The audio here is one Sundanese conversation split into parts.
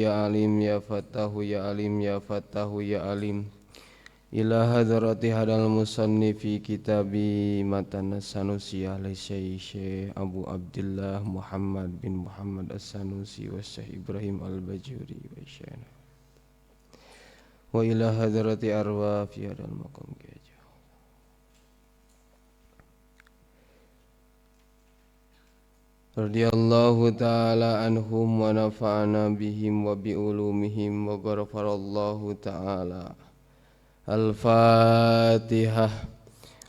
ya alim ya fatahu ya alim ya fatahu ya alim ila hadrati hadal musannifi kitabi matan Sanusi alaihi Syekh Abu Abdullah Muhammad bin Muhammad As-Sanusi wa Syekh Ibrahim Al-Bajuri wa Syekh wa ila hadrati arwah fi hadal maqam. Radiyallahu ta'ala anhum wa nafa'ana bihim wa bi'ulumihim wa ghafarallahu ta'ala. Al-Fatihah.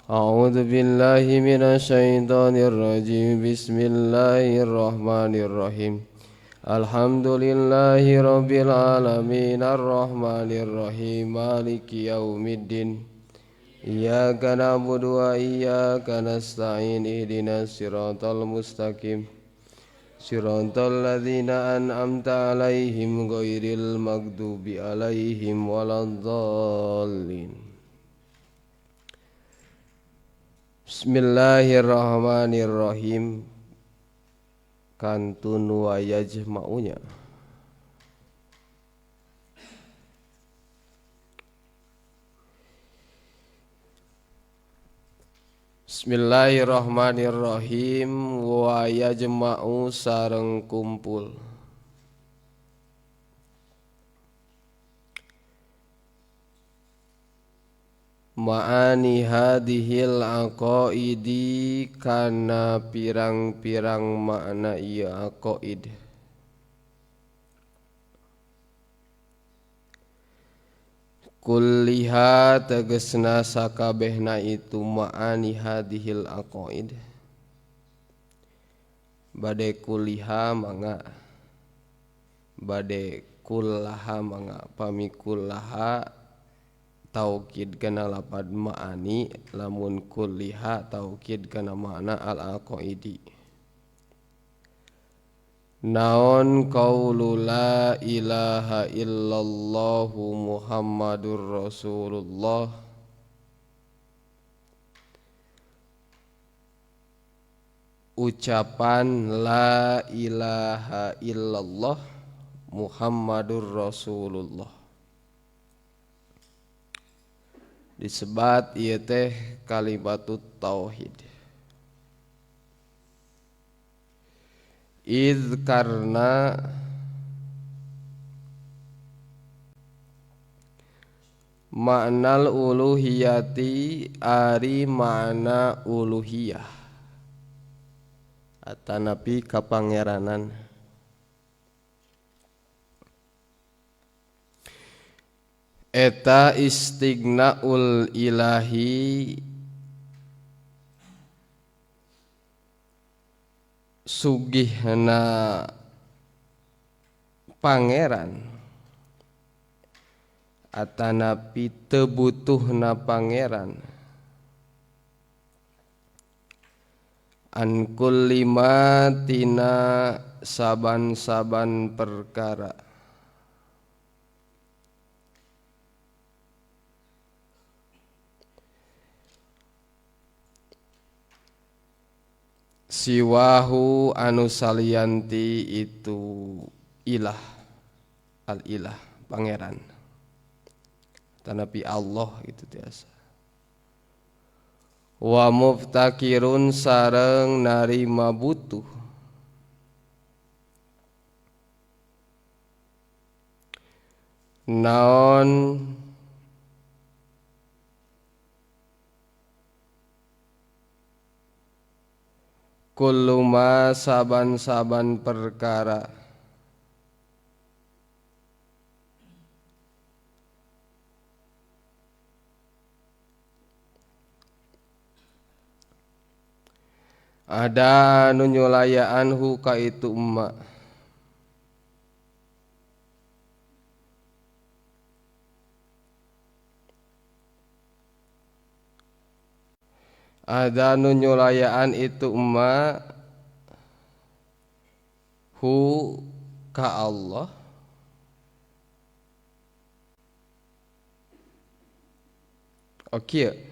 A'udzu billahi minasyaitonir rajim. Bismillahirrahmanirrahim. Alhamdulillahi rabbil alamin arrahmanir rahim maliki yaumiddin. Iyyaka na'budu wa iyyaka nasta'in ihdinas siratal mustaqim siratal ladzina an'amta 'alaihim ghairil maghdubi 'alaihim waladdallin. Bismillahirrahmanirrahim. Kantun wa yajma'unya. Bismillahirrahmanirrahim. Wa yajma'u sareng kumpul ma'ani hadhil aqaidi kana pirang-pirang makna ieu aqaid. Kulliha tegesna sakabehna itu ma'ani hadhil aqaid. Bade kulliha mangga, bade kullaha mangga, pami kullaha taukid kana lapad ma'ani, lamun kulliha taukid kana makna al aqaidi. Naon qaulu la ilaha illallahu Muhammadur Rasulullah ucapan la ilaha illallah Muhammadur Rasulullah disebat ieu teh kalimatut tauhid. Idz karena maknal uluhiyati ari makna uluhiyah atanapi kapangeranan eta istignaul ilahi sugihna pangeran atanapi teu butuhna pangeran an kulli ma tina saban-saban perkara siwahu anu salianti itu ilah al ilah pangeran tanapi Allah itu biasa wa muftakirun sareng narima butuh naon kullu ma saban-saban perkara ada nu nyulayaan hu ka itu emma ada nu nyulayaan itu emma hu ka Allah oke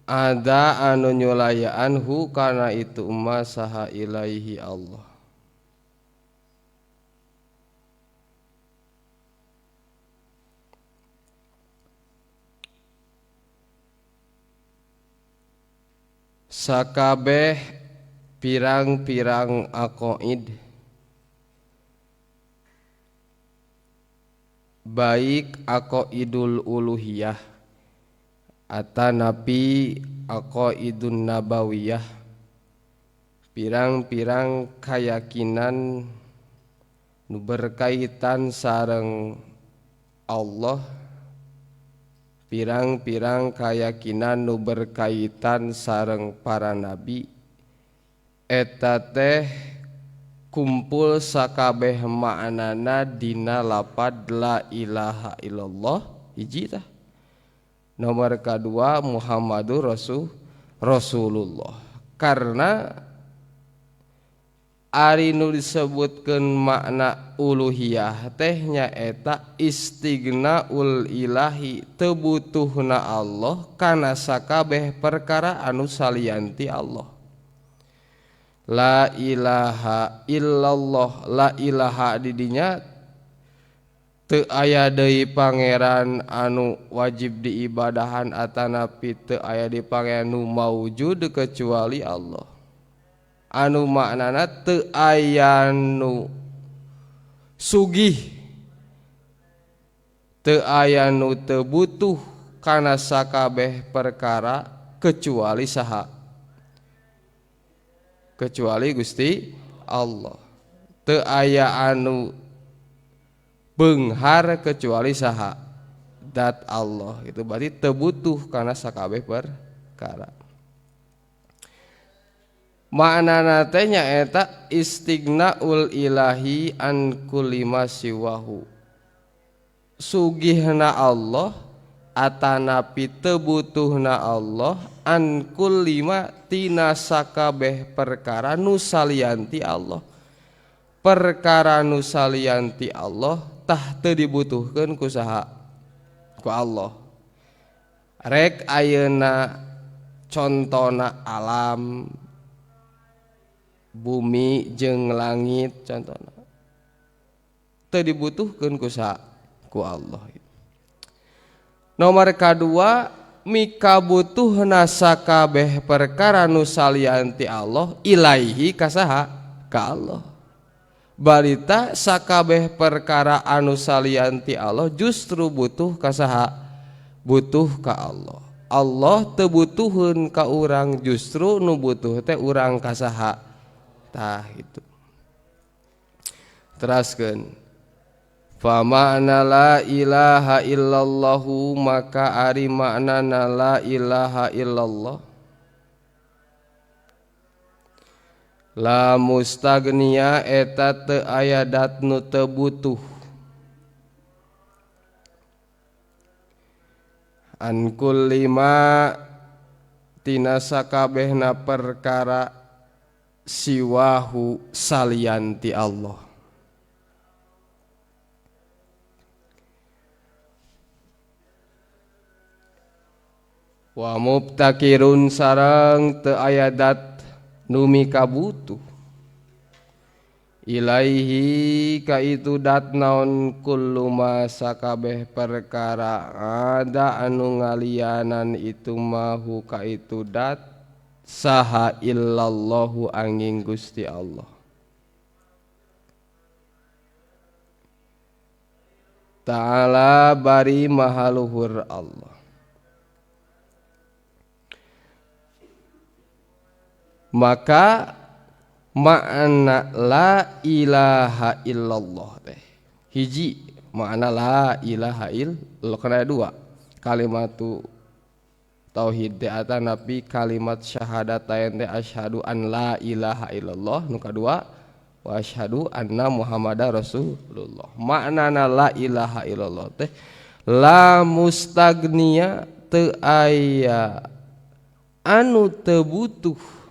ada anu nyulayaan hu karena itu emma saha ilaihi Allah. Sakabeh pirang-pirang aqaid baik aqaidul uluhiyah atanapi aqaidun nabawiyah, pirang-pirang kayakinan nu berkaitan sareng Allah, pirang-pirang kayakinan nu berkaitan sareng para nabi, eta teh kumpul sakabeh maknana dina lapad la ilaha illallah hiji tah. Nomor kadua Muhammadur Rasulullah. Karena ari nu disebutkeun makna uluhiyah teh nyaeta istighnaul ilahi, teu butuhna Allah kana sakabeh perkara anu salianti Allah. La ilaha illallah, la ilaha didinya teu aya deui pangeran anu wajib diibadahan atanapi teu aya deui pangeran nu maujud kecuali Allah. Anu maknana teu aya nu sugih, teu aya nu teu butuh kana sakabeh perkara kecuali saha? Kecuali Gusti Allah. Teu aya anu beunghar kecuali saha? Dat Allah. Itu berarti teu butuh kana sakabeh perkara. Maknana teh nyaeta istighnaul ilahi an kulli ma siwahu. Sugihna Allah atanapi teu butuhna Allah an kulli ma tina sakabeh perkara nu salianti Allah. Perkara nu salianti Allah tah teu dibutuhkeun ku saha? Ku Allah. Rek ayeuna contona alam bumi jeung langit contona teu dibutuhkeun ku saha? Ku Allah. Nomor kadua mikabutuhna sakabeh perkara nu salianti Allah ilaihi ka saha? Ka Allah. Balita sakabeh perkara anu salianti Allah justru butuh ka saha? Butuh ka Allah. Allah teu butuheun ka urang, justru nu butuh teh urang ka saha? Tah itu. Teraskeun. Fa ma'na la ilaha illallahu, maka ari maknana la ilaha illallah la mustagniya eta teu aya dat nu teu butuh an kulli ma tina sakabehna perkara siwahu salianti Allah. Wa mubtakirun sareng teu aya dat nu mikabutuh ilaihi ka itu dat naon kullu ma sakabeh perkara ada anu ngalianan itu mahu ka itu dat saha illallahu angin Gusti Allah. Ta'ala bari mahaluhur Allah. Maka makna la ilaha illallah teh hiji makna la ilaha illallah kana dua kalimat tauhid teh atanapi kalimat syahadatain teh asyhadu an la ilaha illallah, nu kadua wa asyhadu anna muhammadar rasulullah. Maknana la ilaha illallah teh la mustagniya teu aya anu teu butuh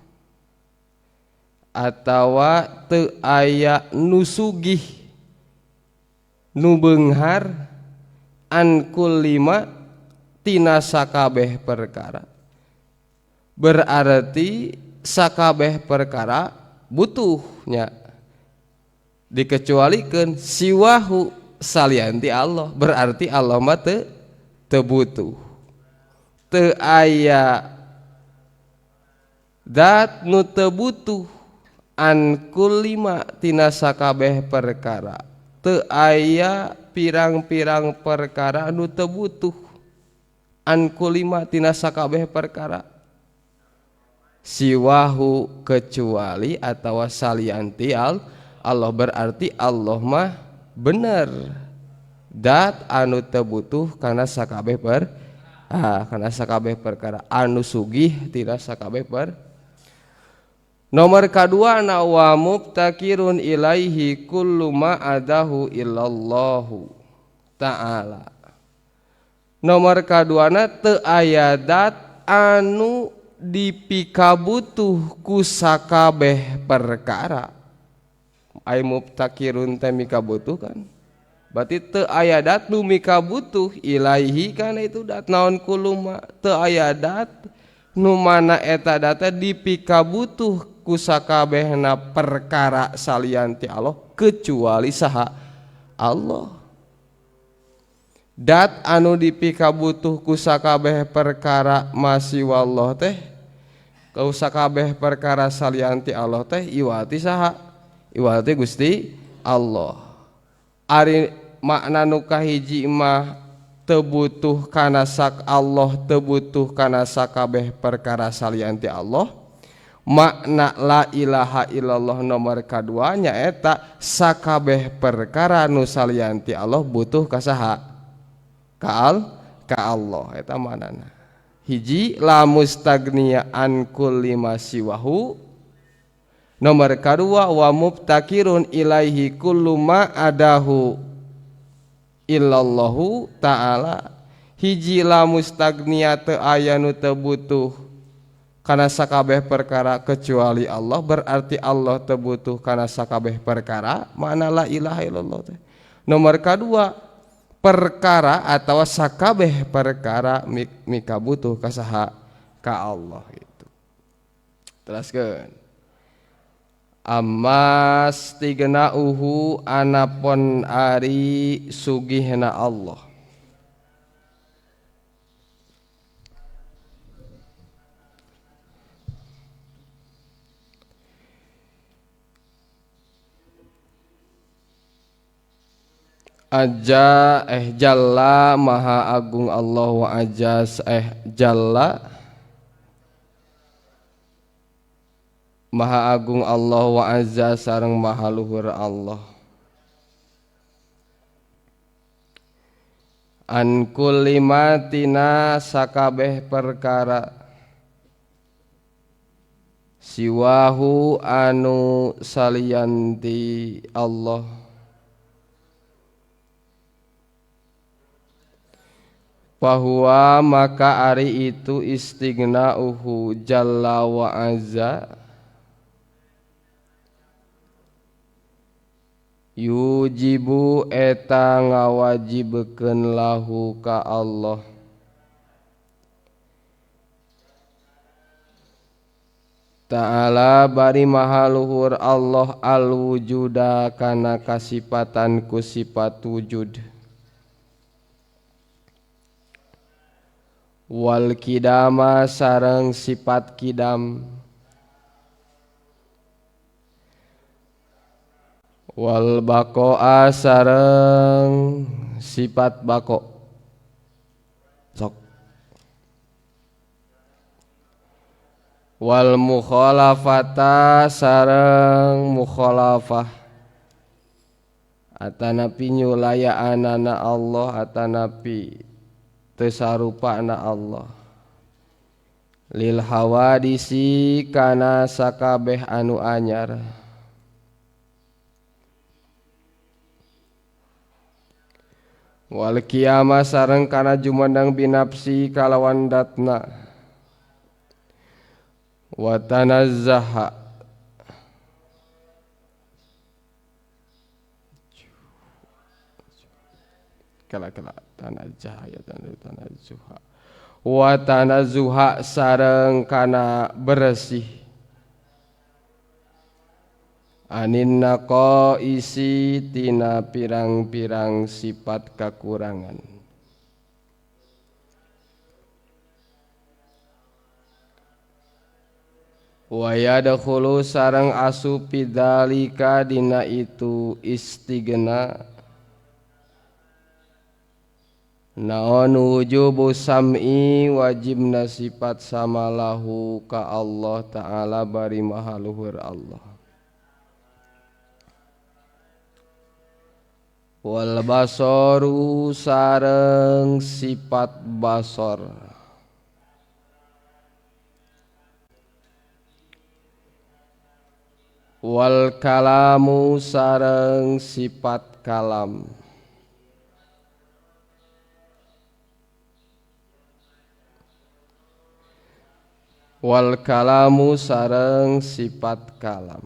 atawa teu aya nu sugih nu beunghar an kulli ma tina sakabeh perkara. Berarti sakabeh perkara butuhnya dikecualikeun siwahu salianti Allah. Berarti Allah mah teu butuh, teu aya Dat nu teu butuh an kulli ma tina sakabeh perkara. Teu aya pirang-pirang perkara nu teu butuh an kulli ma tina sakabeh perkara siwahu kecuali atawa salianti Allah, berarti Allah mah bener dat anu teu butuh kana sakabeh kana sakabeh perkara, anu sugih tina sakabeh per. Nomor kadua na wa mubtakirun ilaihi kullu ma adahu illallahu ta'ala. Nomor kaduana teu aya dat anu dipikabutuh ku sakabeh perkara. Ai mubtakirun teh mikabutuh kan, berarti teu aya dat nu mikabutuh ilaihi kana itu dat naon kuluma, teu aya dat nu mana eta dat teh dipikabutuh ku sakabehna perkara salian ti Allah kecuali saha Allah. Dat anu dipikabutuh ku sakabeh perkara masih wallah teh ku sakabeh perkara salian ti Allah teh iwati saha, iwati Gusti Allah. Ari makna nu kahiji mah teu butuh kana sak Allah, teu butuh kana sakabeh perkara salian ti Allah. Makna la ilaha illallah nomor kadua nyaeta sakabeh perkara nu salian ti Allah butuh ka saha? Ka Allah. Eta maknana. Hiji la mustagniya an kulli ma siwahu. Nomor kadua wa mubtakirun ilaihi kullu ma adahu illallahu ta'ala. Hiji la mustagniya teu aya nu teu butuh kana sakabeh perkara kecuali Allah, berarti Allah teu butuh kana sakabeh perkara, makna la ilaha illallah teh. Nomor kadua perkara atau sakabeh perkara mika butuh ka saha? Ka Allah gitu. Teraskeun. Ammas tignauhu anapon ari sugihna Allah. Aja jalla maha agung Allah wa ajas jalla maha agung Allah wa azza sareng maha luhur Allah. An kulli ma tina sakabeh perkara siwahu anu salianti Allah. Bahwa maka ari itu istighna'uhu jalla wa azza yujibu eta ngawajibkeun lahu ka Allah Ta'ala bari maha luhur Allah al-wujuda kana kasipatan ku sifat wujud wal kidama sareng sifat kidam wal baqoa sareng sifat baqo sok wal mukhalafata sareng mukhalafah atanapi nyulayaanana Allah atanapi teu sarupana Allah lil hawadisi kana sakabeh anu anyar wal qiyamah sareng kana jumandang binafsi kalawan datna wa tanazzaha kala-kala tanazzaha ya tanazzuha wa tanazzuha sareng kana bersih anin naqaisi tina pirang-pirang sifat kakurangan Wa yadkhulu sareng asup pidzalika dina itu istigna naon wujubu sam'i wajibna sifat sama lahu ka Allah ta'ala bari maha luhur Allah. Wal basoru sareng sifat basor. Wal kalamu sareng sifat kalam. Wal kalamu sareng sifat kalam.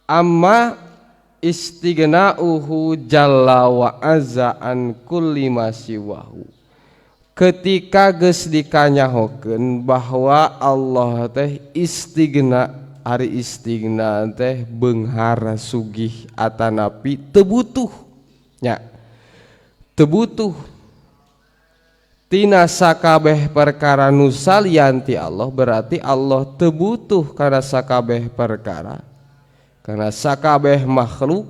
Amma istighna'uhu jalla wa azza an kulli ma siwahu. Ketika geus dikanyahokeun bahwa Allah teh istighna, ari istighna teh beunghar sugih atanapi teu butuh nya, teu butuh tina sakabeh perkara nu salian ti Allah, berarti Allah teu butuh kana sakabeh perkara, kana sakabeh makhluk,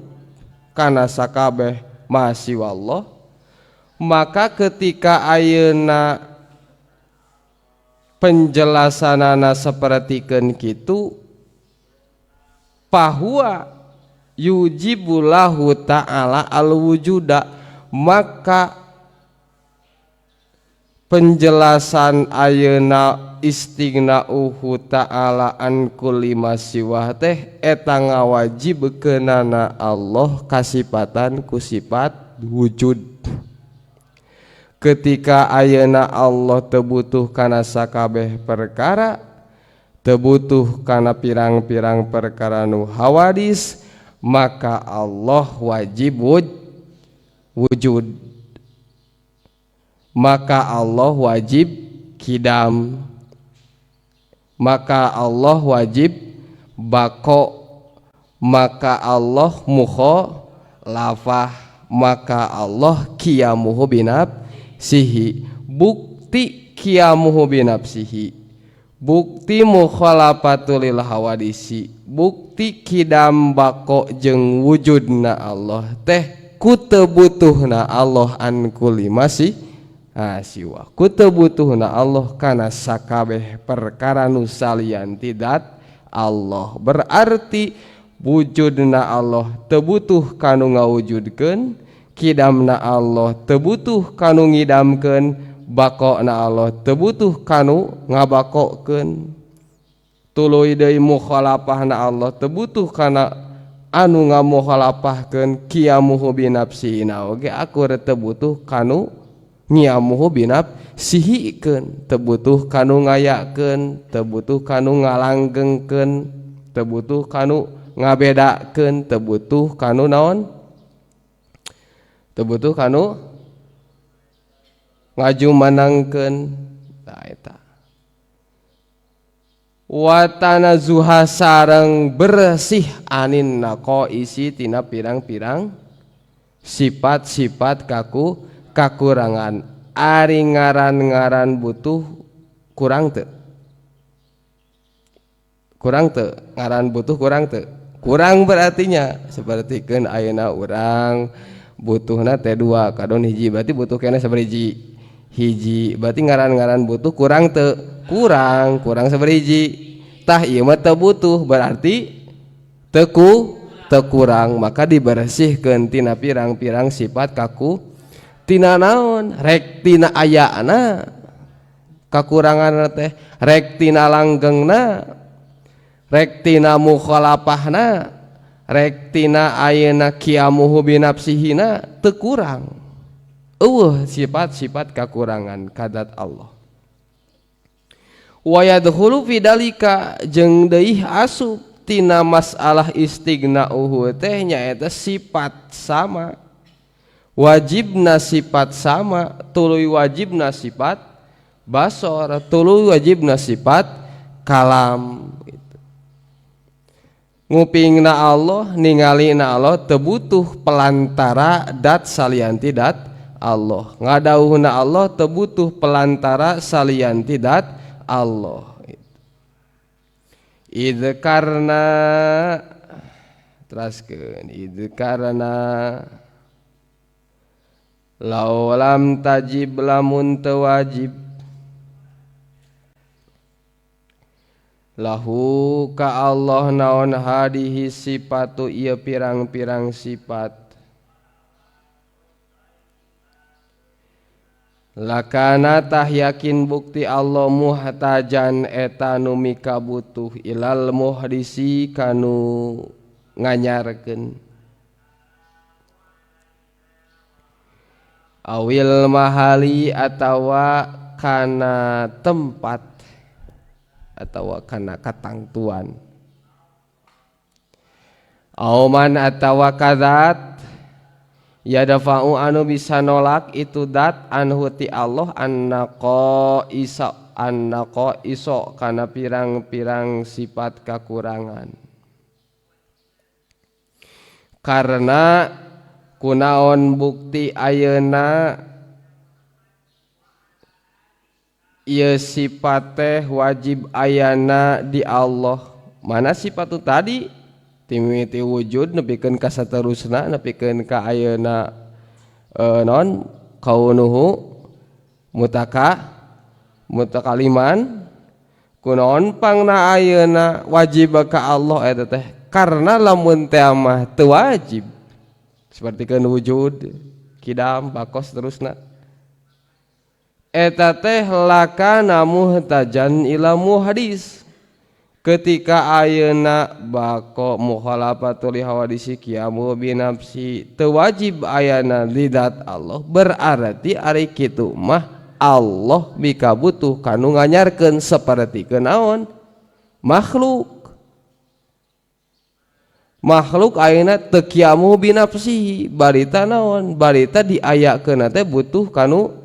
kana sakabeh masiwallah. Maka ketika ayeuna penjelasanana sapertikeun kitu, bahwa yujibulahu ta'ala al-wujuda, maka penjelasan ayeuna istighna'uhu ta'ala an kulli ma siwah teh eta ngawajibkeunana Allah kasipatan ku sifat wujud. Ketika ayeuna Allah teu butuh kana sakabeh perkara, teu butuh kana pirang-pirang perkara nu hawadis, maka Allah wajib wujud. Maka Allah wajib kidam. Maka Allah wajib bako. Maka Allah mukhalafah. Maka Allah qiyamuhu binab sihi. Bukti qiyamuhu binafsihi, bukti mukhalafatul lil hawadisi, bukti kidam bako jeung wujudna Allah teh ku teu butuhna Allah an kulli masi siwa, ku teu butuhna Allah kana sakabeh perkara nu salian ti dat Allah. Berarti wujudna Allah teu butuh kanu ngawujudkeun, kidamna Allah teu butuh kanu ngidamkeun, bakona Allah teu butuh kanu ngabakokeun, tuluy deui mukhalafahna Allah teu butuh kana anu ngamukhalafahkeun, qiyamuhu binafsina oge akur teu butuh kanu ngiamuhu binafsihikeun, teu butuh kanu ngayakeun, teu butuh kanu ngalanggengkeun, teu butuh kanu ngabedakeun, teu butuh kanu naon, teu butuh kanu ngajumanangkeun. Tah eta wa tanazuha sareng bersih anin naqaisi tina pirang-pirang sifat-sifat kaku kakurangan. Ari ngaran-ngaran butuh kurang teu? Kurang teu? Ngaran butuh kurang teu? Kurang berartinya sapertikeun ayeuna urang butuhna teh dua kadon hiji, berarti butuh keneh sabariji hiji, berarti ngaran-ngaran butuh kurang teu? Kurang, kurang sabariji. Tah ieu mah teu butuh berarti teu teu kurang, maka dibersihkeun tina pirang-pirang sifat kaku tina naon, rek tina ayana kakuranganna teh, rek tina langgengna, rek tina mukhalafahna, rek tina ayeuna qiyamuhu binafsihina teu kurang. Eueuh sifat-sifat kakurangan kadat Allah. Wa yadkhulu fi dalika jeung deui asup tina masalah istighna'uhu teh nyaeta sifat sama. Wajibna sifat sama, tuluy wajibna sifat basor, tuluy wajibna sifat kalam. Ngupingna Allah, ningalina Allah teu butuh pelantara dat salianti dat Allah. Ngadawuhna Allah teu butuh pelantara salian ti dat Allah. Idz karna teraskeun idz karna law lam tajib lamun teu wajib lahu ka Allah naon hadihi sifatu ieu pirang-pirang sifat lakana tah yakin bukti Allah muhtajan eta nu mikabutuh ilal muhdisi kanu nganyarkeun awil mahali atawa kana tempat atawa kana katangtuan auman atawa kadat yadafa'u anu bisa nolak itu dat anhu ti Allah annaqa isa annaqa iso kana pirang-pirang sifat kakurangan karena kunaon bukti ayeuna ieu sifat teh wajib ayana di Allah. Mana sifat tu tadi timiti wujud nepikeun ka saterusna nepikeun ka ayeuna non kaunuhu mutakaliman kunaon pangna ayeuna wajib ka Allah eta teh karena lamun teh mah teu wajib sapertikeun wujud kidam bakos terusna eta teh lakana muhtajan ila muhadis. Ketika ayeuna bako mukhalafatul hawadisi qiyamu binafsi teu wajib ayana lidat Allah berarti ari kitu mah Allah mikabutuh kanu nganyarkeun saperti naon makhluk. Makhluk ayeuna teu qiyamu binafsihi barita naon barita diayakeun teh butuh kanu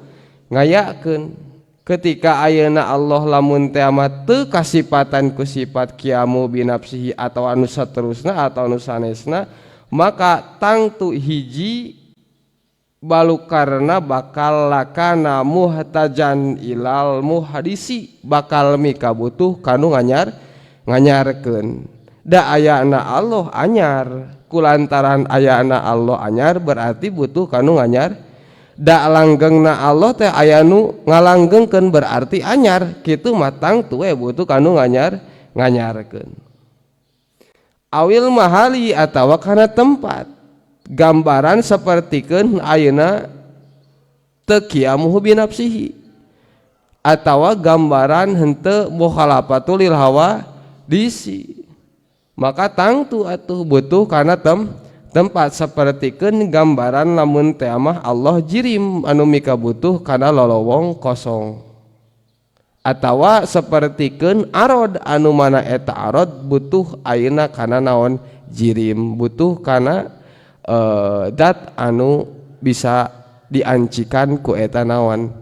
ngayakeun. Ketika ayeuna Allah lamun teh mah teu kasipatan ku sifat qiyamu binafsihi atau anu saterusna atau anu sanesna maka tangtu hiji balukarna bakal lakana muhtajan ilal muhadisi bakal mikabutuh kanu nganyarkeun da ayana Allah anyar kulantaran ayana Allah anyar berarti butuh kanu nganyar da langgengna Allah teh aya nu ngalanggengkeun berarti anyar kitu matang tuwe butuh kanu nganyarkeun awil mahali atawa kana tempat gambaran sapertikeun ayeuna teu qiyamuhu binafsihi atawa gambaran henteu mukhalafatul lil hawa disi maka tangtu atuh butuh kana tempat sapertikeun gambaran lamun teh mah Allah jirim anu mikabutuh kana lolowong kosong atawa sapertikeun arod anu mana eta arod butuh ayeuna kana naon jirim butuh kana dat anu bisa diancikan ku eta naon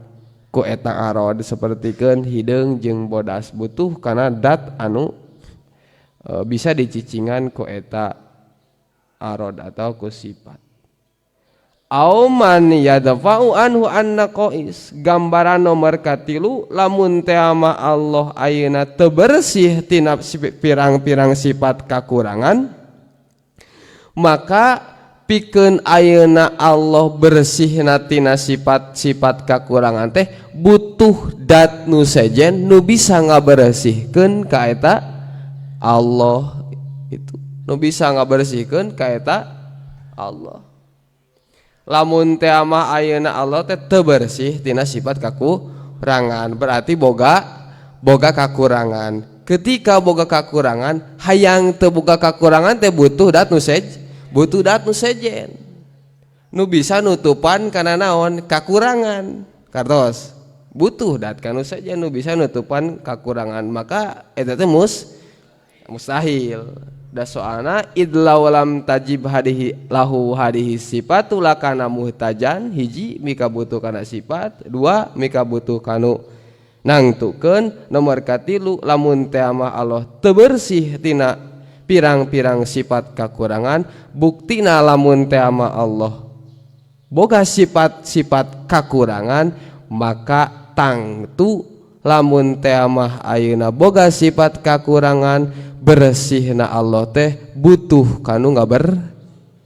ku eta arod sapertikeun hideung jeung bodas butuh kana dat anu bisa dicicingan ku eta arod atau ku sifat. Auman yadfa'u anhu annaqais gambaran nomor katilu lamun teh mah Allah ayeuna teu bersih tina pirang-pirang sifat kakurangan maka pikeun ayeuna Allah bersihna tina sifat-sifat kakurangan teh butuh dat nu sejen nu bisa ngabersihkeun ka eta Allah itu nu bisa ngabersihkeun ka eta Allah. Lamun teh mah ayeuna Allah teh teu bersih tina sifat kakurangan berarti boga kakurangan. Ketika boga kakurangan hayang teu boga kakurangan teh butuh dat nu butuh dat nu sejen nu bisa nutupan kana naon kakurangan kartos butuh dat kanu sejen nu bisa nutupan kakurangan maka eta teh mustahil. Da soalna idlaw lam tajib hadihi lahu hadihi sifatu lakana muhtajan hiji mika butuh kana sifat dua mika butuh kanu nangtukeun nomor katilu lamun teh mah Allah teu bersih tina pirang-pirang sifat kakurangan buktina lamun teh mah Allah boga sifat-sifat kakurangan maka tangtu lamun teh mah ayeuna boga sifat kakurangan bersihna Allah teh butuh kanu ngaber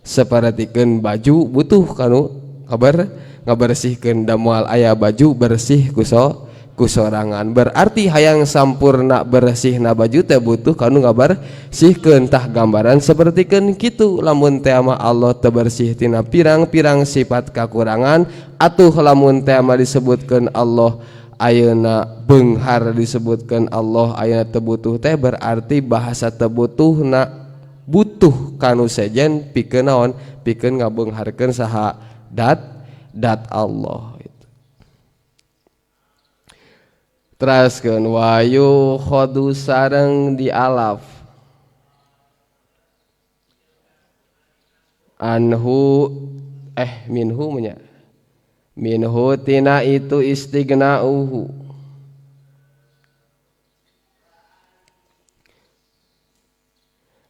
sapertikeun baju butuh kanu ngaber ngabersihkeun da moal aya baju bersih kusorangan berarti hayang sampurna bersihna baju teh butuh kanu ngabersihkeun tah gambaran sapertikeun kitu lamun teh mah Allah teu bersih tina pirang-pirang sifat kakurangan atuh lamun teh mah disebutkeun Allah ayeuna beunghar disebutkeun Allah ayeuna teu butuh teh berarti bahasa teu butuhna butuh kanu sejen pikeun naon pikeun ngabeungharkeun saha dat Allah itu. Teraskeun wayu khodu sareng dialaf anhu minhu nya minhu tina itu istighna'uhu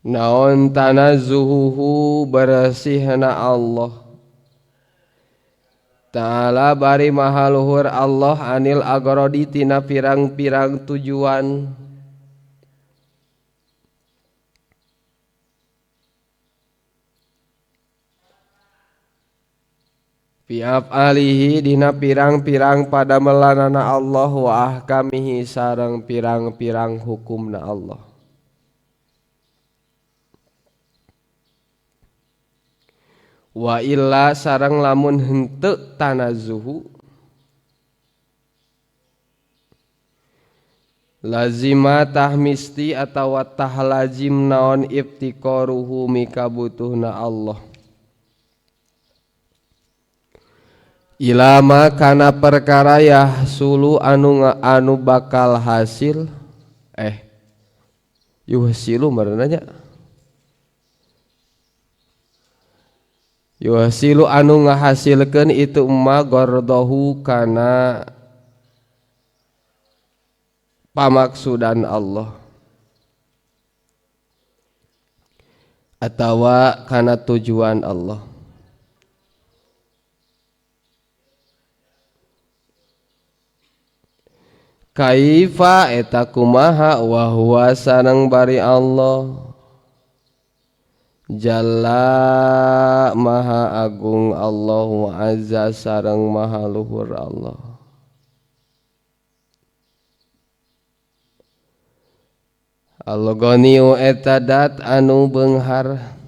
naon tanazuhu bersihna Allah Ta'ala bari maha luhur Allah anil agrodi tina pirang-pirang tujuan fi af'alihi dina pirang-pirang pada melanana Allah wa ahkamihi sareng pirang-pirang hukumna Allah. Wa illa sareng lamun henteu tanazuhu lazima tahmisti atawa tahlazim naon iftiqaruhu mikabutuhna Allah ilama kana perkara yahsulu anu bakal hasil yuhsilu marananya yuhsilu anu ngahasilkeun itu ma gordohu kana pamaksudan Allah atawa kana tujuan Allah. Kaifa eta kumaha wa huwa sareng bari Allah Jalla maha agung Allahu azza sareng maha luhur Allah. Al-Ghaniyu eta dat anu beunghar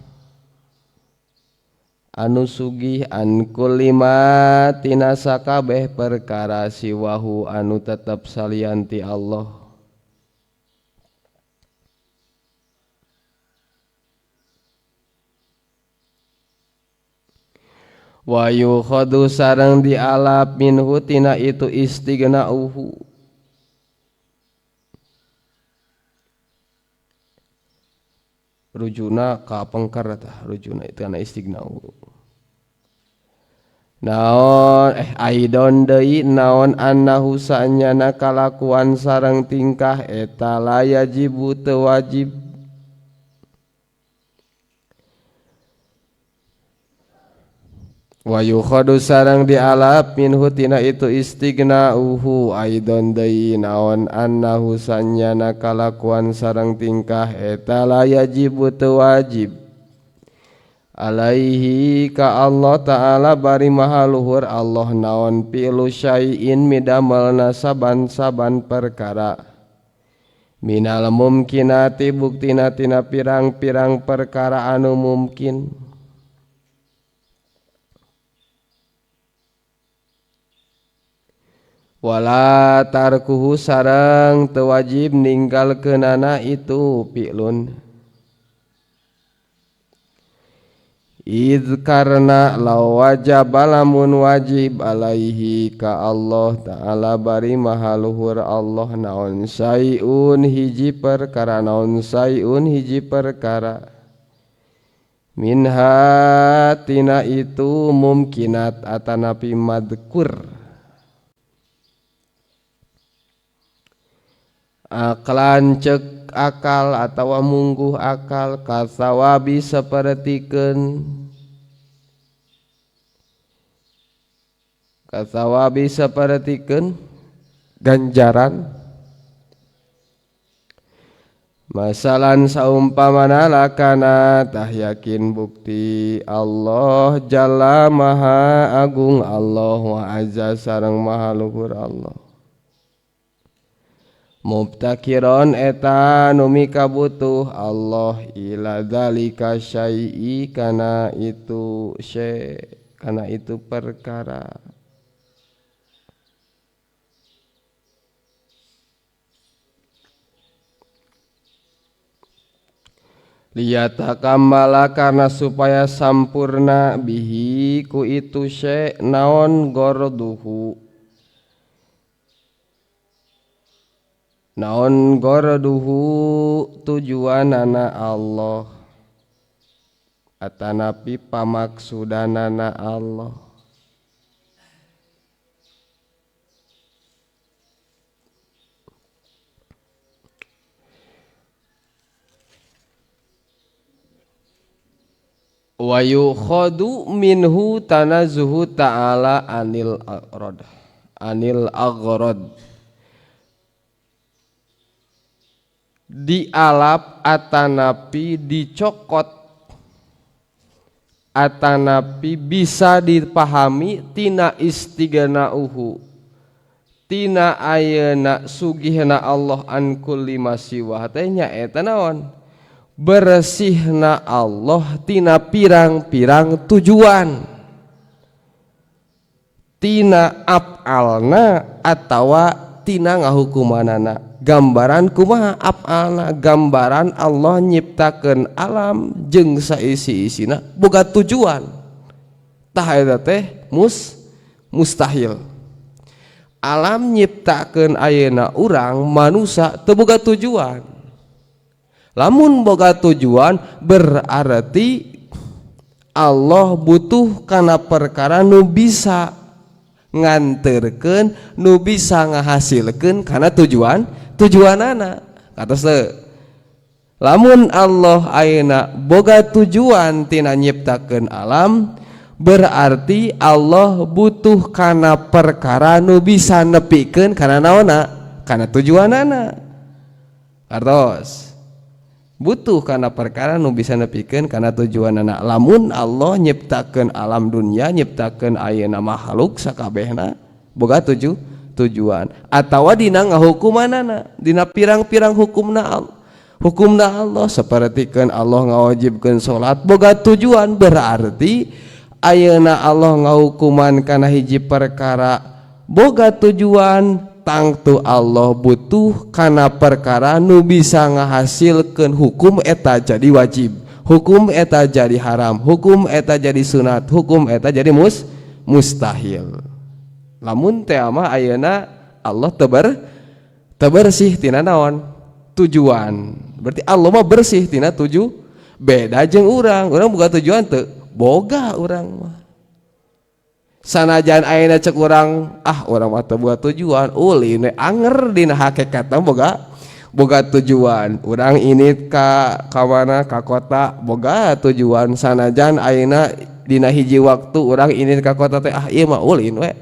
anu sugih an kulli ma tina sakabeh perkara siwahu anu tetep salian ti Allah. Wa yukhadu sareng dialap minhu tina itu istighna'uhu rujuna ka pengker tah rujuna itu kana istighna'uhu naon aidon deui naon annahu saanyana kalakuan sareng tingkah eta la yajibu teu wajib wa yukhadu sareng dialap minhu tina itu istighna'uhu aidon deui naon annahu sanyana kalakuan sareng tingkah eta la yajibu teu wajib alaihi ka Allah ta'ala bari maha luhur Allah naon pi'lu syai'in midamelna saban-saban perkara minal mumkinati buktina tina pirang-pirang perkara anu mumkin wala tarkuhu sareng teu wajib ninggalkeunana itu fi'lun id karna law wajaba lamun wajib alaihi ka Allah ta'ala bari maha luhur Allah naon sayun hiji perkara naon sayun hiji perkara minha tina itu mumkinat atanapi madkur aklan cek akal atawa mungguh akal kasawabi sapertikeun Kasawabi sapertikeun ganjaran. Masalan saumpamana lakana tah yakin bukti Allah jalla maha agung Allah wa azza sareng maha luhur Allah. Mubtakiron eta nu mikabutuh Allah ila dzalika syai'i kana itu syai kana itu perkara. Liyatakamala karena supaya sampurna bihi ku itu syai naon gorduhu naon gorduhu tujuanana Allah atanapi pamaksudanana Allah. Wa yukhadu minhu tanazuhu ta'ala anil aghrad anil aghrad dialap atanapi dicokot atanapi bisa dipahami tina istighnauhu tina ayeuna sugihna Allah an kulli masiwah teh nyaeta naon bersihna Allah tina pirang-pirang tujuan tina af'alna atawa tina ngahukumanana. Gambaran kumaha af'alna, gambaran Allah nyiptakeun alam jeung saisi-isina boga tujuan tah eta teh mustahil. Alam nyiptakeun ayeuna urang manusa teu boga tujuan. Lamun boga tujuan berarti Allah butuh kana perkara nu bisa nganterkeun nu bisa ngahasilkeun kana tujuan tujuanana. Katos teu? Lamun Allah ayeuna boga tujuan tina nyiptakeun alam berarti Allah butuh kana perkara nu bisa nepikeun kana naonna kana tujuanana. Kartos butuh karena perkara nu bisa nepikeun kana tujuanana. Lamun Allah nyiptakeun alam dunia nyiptakeun ayeuna makhluk sakabehna boga tujuan atawa dina ngahukumanana dina pirang-pirang hukumna hukumna Allah sapertikeun Allah ngawajibkeun salat boga tujuan berarti ayeuna Allah ngahukuman kana hiji perkara boga tujuan tangtu Allah butuh kana perkara nu bisa ngahasilkeun hukum eta jadi wajib, hukum eta jadi haram, hukum eta jadi sunat, hukum eta jadi mustahil. Lamun teh mah ayeuna Allah tebersih tina naon? Tujuan. Berarti Allah mah bersih tina tuju. Beda jeung urang, urang boga tujuan teu? Boga urang mah. Sanajan ayeuna cek urang, ah urang mah teu boga tujuan, ulin we anger dina hakikatna boga tujuan. Urang ini ka mana ka kota boga tujuan, sanajan ayeuna dina hiji waktu urang ini ka kota teh ah ieu mah ulin we.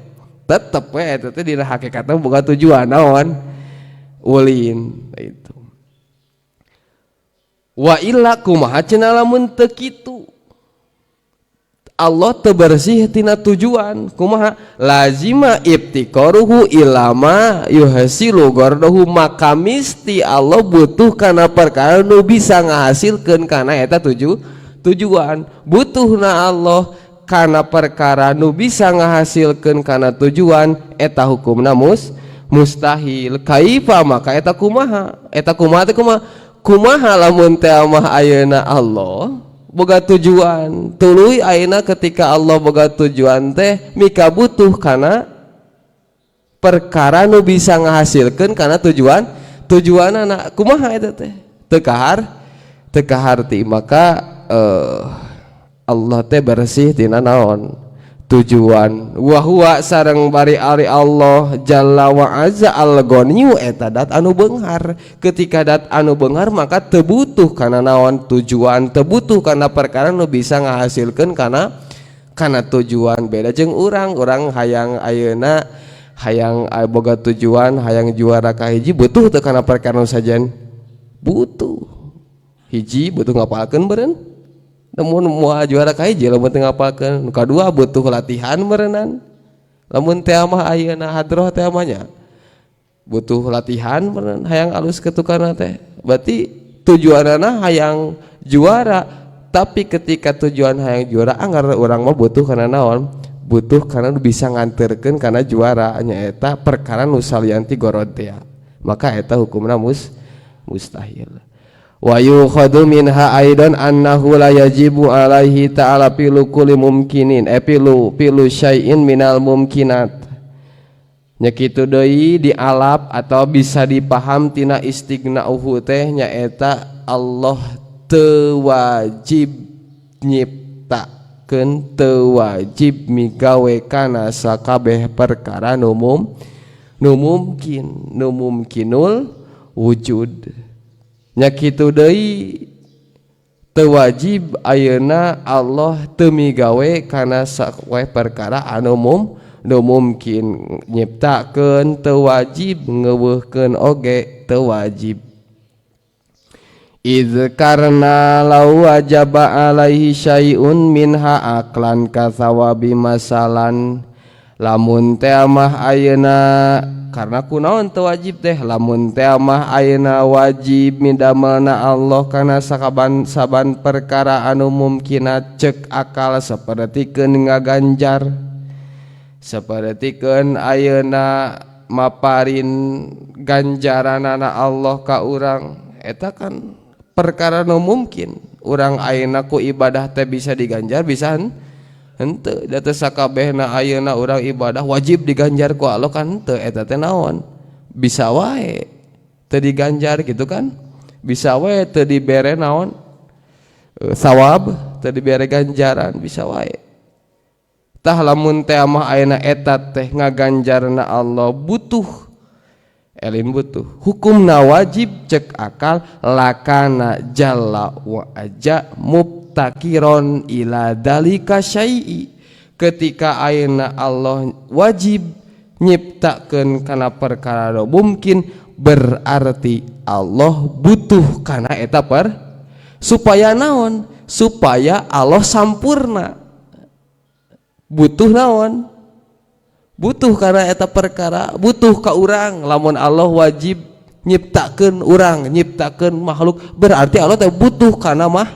Tetep we eta teh dina hakikatna boga tujuan naon? Ulin itu. Wa illa kumaha cenah lamun teu kitu? Allah tebersih tina tujuan kumaha lazima ibtikaruhu ilama yuhasilu gordohu maka misti Allah butuh kana perkara nu bisa ngahasilkeun kana eta tujuan. Butuhna Allah kana perkara nu bisa ngahasilkeun kana tujuan eta hukumna mustahil. Kaifa maka eta kumaha eta kumaha teh kumaha kumaha lamun teh mah ayeuna Allah boga tujuan tuluy ayeuna ketika Allah boga tujuan teh mika butuh kana perkara nu bisa ngahasilkeun kana tujuan tujuanana kumaha eta teh teu kaharti maka Allah teh bersih tina naon tujuan. Wa huwa sareng bari ari Allah jalla wa azza al-ghaniyu eta dat anu beunghar. Ketika dat anu beunghar maka teu butuh kana naon tujuan, teu butuh kana perkara nu bisa ngahasilkeun kana Kana tujuan beda jeung urang, urang hayang ayeuna hayang boga tujuan hayang juara kahiji butuh teu kana perkara nu sajen? Butuh. Hiji butuh ngapalkeun meureun. Lamun moal juara kahiji lamun teu ngapalkeun. Nu kadua butuh latihan meureunnan. Lamun teh mah ayeuna hadroh teh mah nya butuh latihan meureun hayang alus ketukarna teh. Berarti tujuanana hayang juara, tapi ketika tujuan hayang juara anggar urang mah butuh kana naon? Butuh karena bisa nganterkeun kana juara nyaeta perkara nu salian ti gorod teh. Maka eta hukumna mustahil. Wa yukhadu minha aidan annahu la yajibu alaihi ta'ala pilu kulli mumkinin pilu syai'in minal mumkinat. Nya kitu deui dialap atau bisa dipaham tina istighna'uhu teh nyaeta Allah teu wajib nyiptakeun, teu wajib migawe kana sakabeh perkara nu mumkin, nu mumkinul wujud. Nya kitu deui teu wajib ayeuna Allah teu migawe kana sakabeh perkara anu nu mumkin, nyiptakeun teu wajib, ngeuweuhkeun oge teu wajib. Idz karna law wajaba alaihi syai'un minha aqlan kathawabi masalan. Lamun teh mah ayeuna karena kunaon teu wajib teh, lamun teh mah ayeuna wajib midamelna Allah kana sakaban saban perkara anu mumkinat cek akal sapertikeun ngaganjar, sapertikeun ayeuna maparin ganjaranana Allah ka urang, eta kan perkara nu mungkin. Urang ayeuna ku ibadah teh bisa diganjar bisa henteu, da teu sakabehna ayeuna urang ibadah wajib diganjar ku Allah kan henteu, eta teh naon? Bisa wae teu diganjar gitu kan, bisa wae teu dibere naon sawab, teu dibere ganjaran, bisa wae. Tah lamun teh mah ayeuna eta teh ngaganjarna Allah butuh elin butuh hukumna wajib cek akal lakana jalla wa aja mubtakiron ila dalika syai'i. Ketika ayeuna Allah wajib nyiptakeun kana perkara nu mungkin, berarti Allah butuh kana eta per supaya naon? Supaya Allah sampurna. Butuh naon? Butuh karena eta perkara, butuh ka urang. Lamun Allah wajib nyiptakeun urang, nyiptakeun makhluk, berarti Allah teh butuh kana mah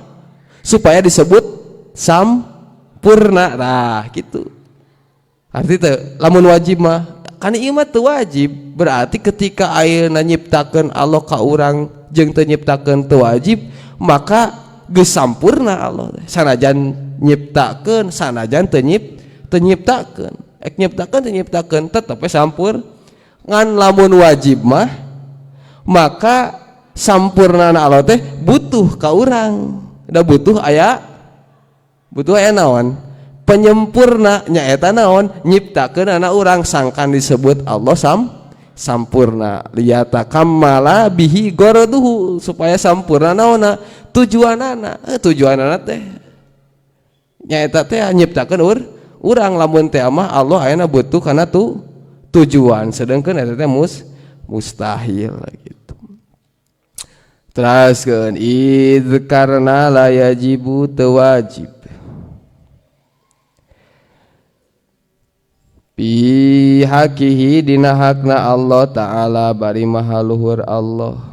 supaya disebut sampurna. Nah, gitu. Arti teh lamun wajib mah kan ieu mah teu wajib, berarti ketika ayeuna nyiptakeun Allah ka urang jeung teu nyiptakeun teu wajib, maka geus sampurna Allah teh. Sanajan nyiptakeun, sanajan teu nyiptakeun. Ek nyiptakeun teu nyiptakeun tetep we sampur. Ngan lamun wajib mah maka sampurnana Allah teh butuh ka urang. Da butuh aya naon? Penyempurna nyaeta naon? Nyiptakeun anak urang sangkan disebut Allah sampurna. Liyatakammala bihi goroduhu, supaya sampurna naonna? Tujuanana. Tujuanana teh nyaeta teh nyiptakeun urang. Lamun teh mah Allah ayeuna butuh kana tujuan, sedangkan eta teh mustahil gitu. Teraskeun id karna la yajibu teu wajib bi hakihi dina hakna Allah ta'ala bari maha luhur Allah.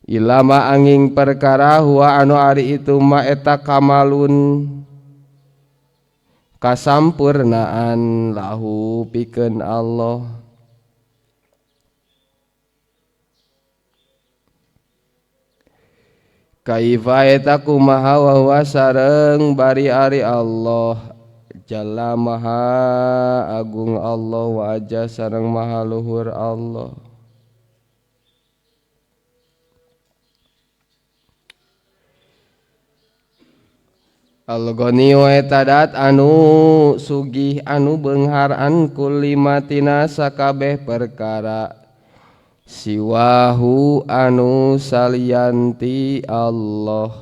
Ilama angin perkara huwa anu ari itu ma eta kamalun kasampurnaan lahu pikeun Allah. Kaifa eta kumaha wa huwa sareng bari ari Allah jalla maha agung Allah wa aja sareng maha luhur Allah. Al-Ghani wa tadat anu sugih anu beunghar an kulli matina sakabeh perkara. Siwahu anu salianti Allah,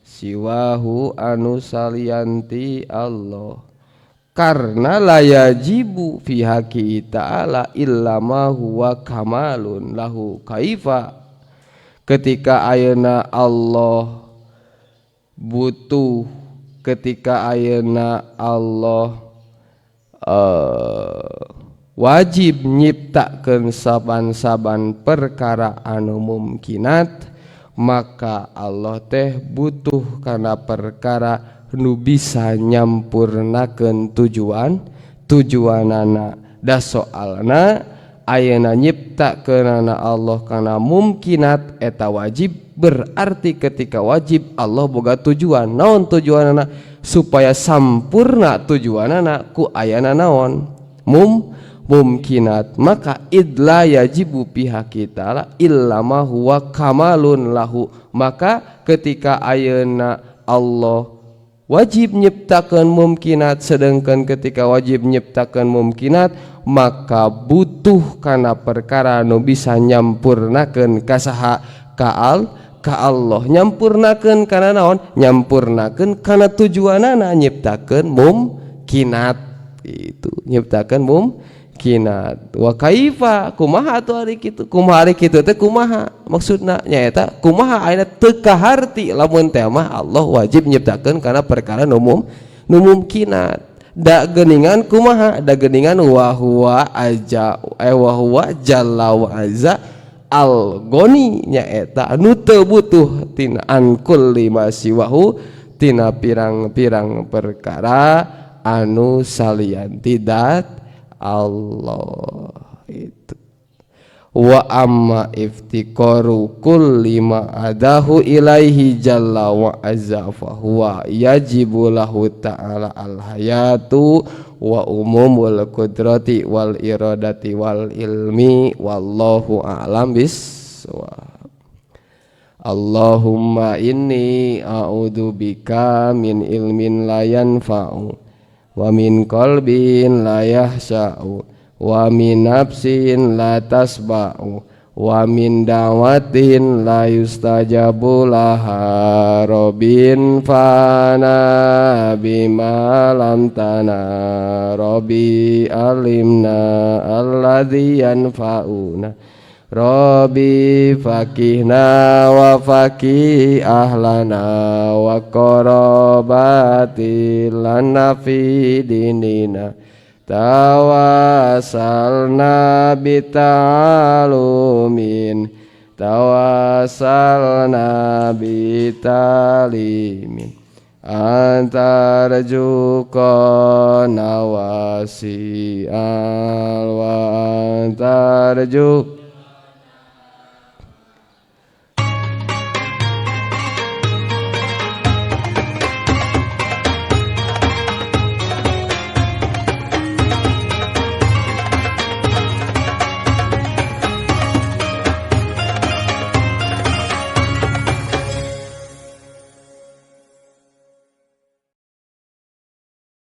siwahu anu salianti Allah. Karena la yajibu fi haqi ta'ala illa ma huwa kamalun lahu kaifa. Ketika ayeuna Allah butuh, ketika ayeuna Allah wajib nyiptakeun saban-saban perkara anu mumkinat, maka Allah teh butuh kana perkara nu bisa nyampurnakeun tujuan tujuanana. Da soalna ayeuna nyiptakeunana Allah kana mumkinat eta wajib, berarti ketika wajib Allah boga tujuan. Naon tujuanana? Supaya sampurna tujuanana ku ayana naon? Mumkinat. Maka idla yajibu pihak kita la illa ma huwa kamalun lahu. Maka ketika ayeuna Allah wajib nyiptakeun mumkinat, sedangkan ketika wajib nyiptakeun mumkinat maka butuh kana perkara nu bisa nyampurnakeun ka saha? Ka Allah. Nyampurnakeun kana naon? Nyampurnakeun kana tujuanana nyiptakeun mumkinat. Itu nyiptakeun mumkinat. Wa kaifa, kumaha atuh ari kitu? Kumaha ari kitu teh kumaha maksudna? Nyaeta kumaha ayeuna teu kaharti lamun teh mah Allah wajib nyiptakeun kana perkara nu mumkinat. Da geuningan kumaha? Da geuningan wa huwa aja wa huwa jalla wa azza al ghani, nyaeta anu teu butuh tina an kulli ma siwahu, tina pirang-pirang perkara anu salian tidak Allah itu. Wa amma iftiqaru kulli ma adahu ilaihi jalla wa azza fa huwa yajibu lahu ta'ala al hayatu wa umumul qudrati wal iradati wal ilmi, wallahu a'lam bissawab. Allahumma inni a'udzu bika min ilmin la yanfa'u wa min qalbin la yahsha'u wa min nafsin la tasba'u wa min da'watin la yustajabu laha. Robin fana bima lam tana, Robi alimna alladzi yanfa'una, Robi fakihna wa fakih ahlana wa qarabati lana fi dinina. Tawasalna bita'alumin, tawasalna bitalimin, antarjuqana wasi'al wa antarju.